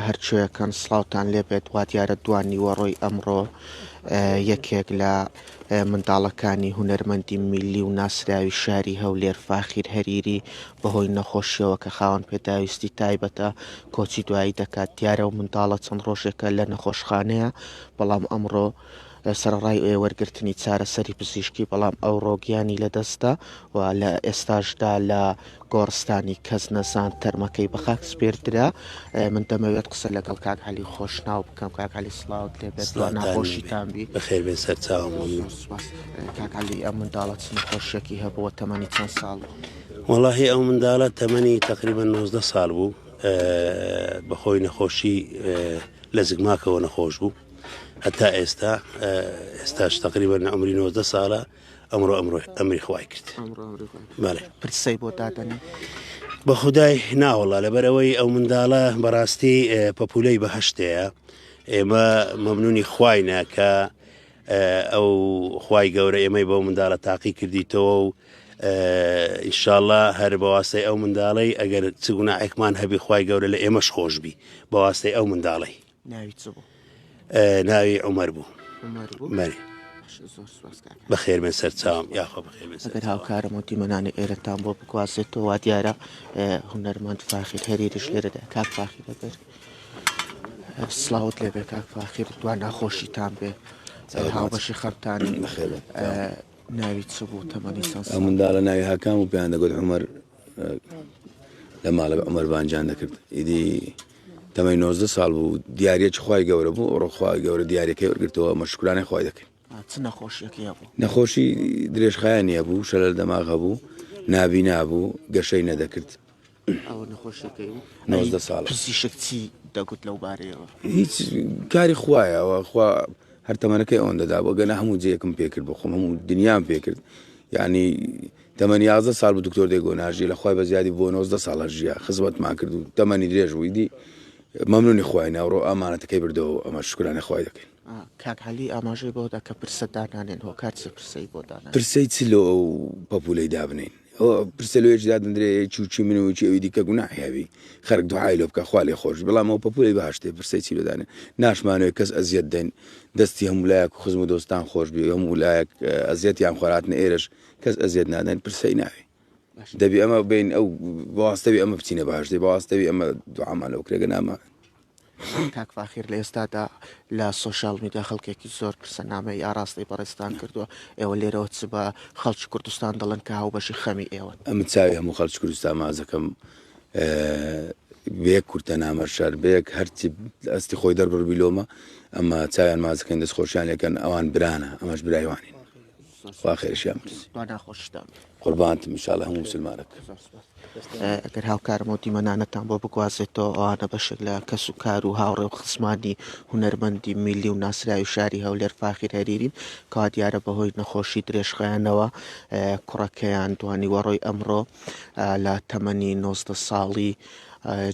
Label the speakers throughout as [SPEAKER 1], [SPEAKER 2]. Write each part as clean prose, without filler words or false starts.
[SPEAKER 1] هەرکوێکەن سڵاوتان لێبێت وادیارە دوانیوەڕۆی ئەمڕۆ یەکێک لە منداڵەکانی هونەرمەندی میللی و ناسراوی شاری هەولێر فاخیر هەریری بەهۆی نەخۆشیەوە کە خاوەن پێداویستی تایبەتە کۆچی دوایی دەکات دیارە و منداڵە چەند ڕۆژێکە لە نەخۆشخانەیە بەڵام ئەمڕۆ سەرەڕای وەرگرتنی چارەسەری پزیشکی بەڵام ئەوڕۆ گیانی لەدەستدا و لە ئێستاشدا لە گۆڕستانی کەس نەزان تەرمەکەی بە خاک سپێردرا. من دەمەوێت قسە لەگەڵ کاک عەلی خۆشناو بکەم. کاک عەلی سڵاوت لێ بێت، دوا ناخۆشیتان بی.
[SPEAKER 2] بەخێر بێن سەرچاوم. مەمنون.
[SPEAKER 1] سوپاس. کاک عەلی ئەم منداڵە چ نەخۆشیەکی هەبووە تەمەنی چەند ساڵ بوو؟
[SPEAKER 2] وەڵاهی ئەو منداڵە تەمەنی تەقریبەن 19 ساڵ بوو بەخۆی نەخۆشی لە زگماکەوە نەخۆش بوو هەتا ئێستا ئێستاش تەقریبەن عمری 19 ساڵە ئەمڕۆ ئەمڕۆ ئەمری خوای کرد
[SPEAKER 1] بەڵێ پرسەی بۆ دادەنێ
[SPEAKER 2] بە خودای ناوەڵا لەبەرەوەی ئەو منداڵە بەڕاستی پەپولەی بەهشتەیە ئێمە مەمنونی خوینە کە ئەو خوای گەورە ئێمەی بەو منداڵە تاقی کردیتەوە و ئینشاءاللە هەر بەواستەی ئەو منداڵەی ئەگەر چ گوناحێکمان هەبی خوای گەورە لە ئێمەش خۆشبی بەواستەی ئەو منداڵەی
[SPEAKER 1] ناوی چ بوو؟
[SPEAKER 2] ناوی عومەر بوو.
[SPEAKER 1] عومەر بوو؟
[SPEAKER 2] بەلێ.
[SPEAKER 1] باشە زۆر سوپاس کاک عەلی.
[SPEAKER 2] بەخێر بێن سەرچاوم یاخوا بەخێر بێن
[SPEAKER 1] ئەگەر سەرچاوم. هاوکارم و دیمەنانی ئێرەتان بۆ بگوازێتەوە وا دیارە هونەرمەند فاخیر هەریریش لێرەدایە کاک فاخیر ئەگەر سڵاوت لێبێ کاک فاخیر دوا ناخۆشیتان بێ هاوبەشی خەمتانین
[SPEAKER 3] بەخێر بێن.
[SPEAKER 1] ناوی چ بوو تەمەنی چەند
[SPEAKER 3] ئەو منداڵە ناوی هاکان بوو پێیان دەگوت عومەر لە ماڵە بە عومەر بانجان دەکرد ئیدی تەمەی 19 ساڵ بوو دیارەکی خوای گەورە بوو ئەوڕۆ خوای گەورە دیارەکەی وەرگرتەوە ئەمە شکرانەی خوای دەکەین
[SPEAKER 1] چ نەخۆشیەکی هەبوو؟
[SPEAKER 3] نەخۆشی درێژخایەنی هەبوو شەلەل دەماغ هەبوو نابینا بوو گەشەی نەدەکرد
[SPEAKER 1] ئەوە نەخۆشیەکەی بوو
[SPEAKER 3] 19 ساڵ
[SPEAKER 1] پزیشک چی دەگوت لەو بارەیەوە؟
[SPEAKER 3] هیچ کاری خوایە ئەوە خوا هەر تەمەنەکەی ئەوەندە دابوو گەنا هەموو جێیەکم پێکرد بۆ خۆم هەموو دنیام پێکرد یعنی تەمەنی 11 ساڵ بوو دکتۆر دەیگۆ ناژی لە خوای بە زیادی بۆ 19 ساڵ هەر ژیا خزمەتمان کرد و تەمەنی درێژ بوو ئیدی مەمنونی خوای ناوڕۆ ئامانەتەکەی بردەوە ئەمە شکرانە خوای دەکەین
[SPEAKER 1] کاک عەلی ئاماژەی بەوەدا کە پرسە دانانێن هۆکار چیە پرسەی بۆ دانانێن؟
[SPEAKER 3] پرسەی چ لۆ ئەو پەپولەی دابنێین ئەوە پرسە لۆ یەکی دادەندرێ یەکی و چی من و چی ئەوی دیکە گوناحی هەبی خەرک دوعای لۆ بکە خوا لێ خۆش بەڵام ئەو پەپولەی بەهەشتێ پرسەی چی لۆ دانێن ناشمانەوێ کەس ئەزیەت دەین دەستی هەموو لایەک و خزم و دۆستان خۆش بی هەموو لایەک ئەزیەتیان خواراتنە ئێرەش کەس ئەزیەت نادەن پرسەی ناوێ دەبی ئەمە بین ئەو بەواستەوی ئەمە بچینە بەهەشتێ بەواستەوی ئەمە دوعامان لەو کرێگە نامە
[SPEAKER 1] کاک فاخیر لە ئێستادا لە سۆشیال میدیا خەڵکێکی زۆر پرسەنامەی ئاراستەی بەڕێزتان کردووە، ئێوە لێرەوە چ بە خەڵکی کوردستان دەڵێن کە هاوبەشی خەمی ئێوەن؟
[SPEAKER 3] ئەمن چاوی هەموو خەڵکی کوردستان ماچ دەکەم بە یەک کورتە نامە شەر بە یەک هەرچی ئەستی خۆی دەربڕبی لۆمە ئەمە چاویان ماچ دەکەین دەست خۆشیان لێکەن ئەوان برانە ئەمەش برای وانین خوا خێرشیان برسی
[SPEAKER 1] دوا ناخۆشتان بێ.
[SPEAKER 3] قوربانتم ان شاء اللە هەموو مسلمانەک.
[SPEAKER 1] زۆر سوپاس. ئەگەر هاوکارم ئەو دیمەنانەتان بۆ بگوازێتەوە ئەوانە بەشێک لە کەس و کار و هاوڕێ و خزمانی هونەرمەندی میللی و ناسراوی شاری هەولێر فاخیر هەریرین کەوا دیارە بەهۆی نەخۆشی درێژخایەنەوە کوڕەکەیان دوانیوەڕۆی ئەمڕۆ لە تەمەنی 19 ساڵی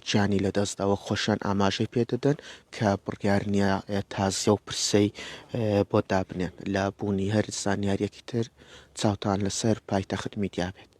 [SPEAKER 1] گیانی لەدەستدا وەک خۆشیان ئاماژەی پێدەدەن کە بڕیار نییە تازیە و پرسەی بۆ دابنێن لە بوونی هەر زانیاریەکی تر چاوتان لەسەر پایتەخت میدیا بێت.